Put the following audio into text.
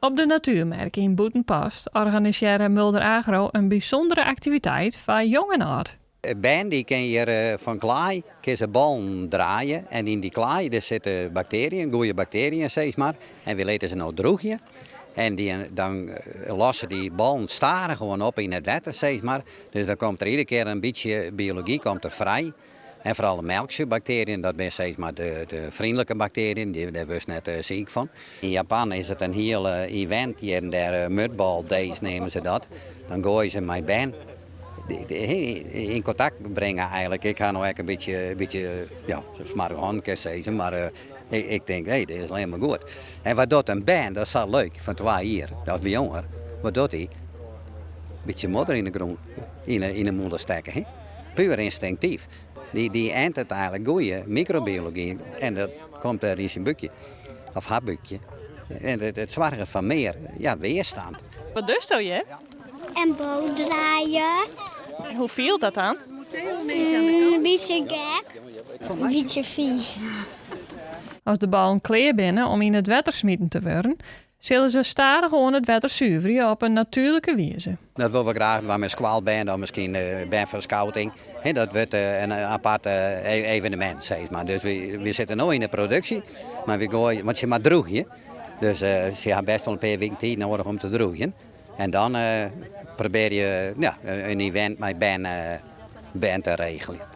Op de Natuermerk yn Bûtenpost organisearre Mulder Agro in bysûndere aktiviteit foar jong en âld. Bern dy kin hjir fan klaai kin se ballen draaie en yn dy klaai der sitte bakteriën, goede bakteriën sis mar. En wy litte se no drûgje en dy, dan losse dy ballen stadichoan op yn it wetter sis mar. Dus dan komt der iedere kear in bytsje biology komt der frij. En foaral de melksuerbakteriën, dat binne sis mar de freonlike bakteriën, dêr wurdst net siik fan. Yn Japan is it in hiel event hjir en dêr, mudball days neame se dat. Dan goaie se mei bern yn kontakt bringe eigenlik. Ik ha no ek in bytsje, bytsje ja, smoarge hannen kinst sizze, mar ik tink, hé, dit is allinnich mar goed. En wat docht in bern, dat is sa leuk, fan twa jier, of jonger, wat docht hy? Bytsje modder yn de grûn, yn 'e mûle stekke, hè? Puer ynstinktyf. Dy entet eigenlik goede mikrobiology en dat komt dêr yn syn búkje, of har búkje. En it soarget foar mear, ja, weerstand. Wat dochsto hjir? In bal draaie. En hoe fielt dat dan? In bytsje gek. In bytsje fiis. As de ballen klear binne om yn it wetter smiten te wurden, sille se stadichoan it wetter suverje op in natuerlike wize. Dat wolle we graach dwaan mei skoalbern of miskien bern fan scouting. Dat wurdt in apart evenemint, sis mar. Dus wy sitte no yn de produksje, mar wy goaie, want se moat drûgje. Dus se ha bêst wol in pear wiken tiid noadich om te drûgjen. En dan probearje ja, in event mei bern, bern te regeljen.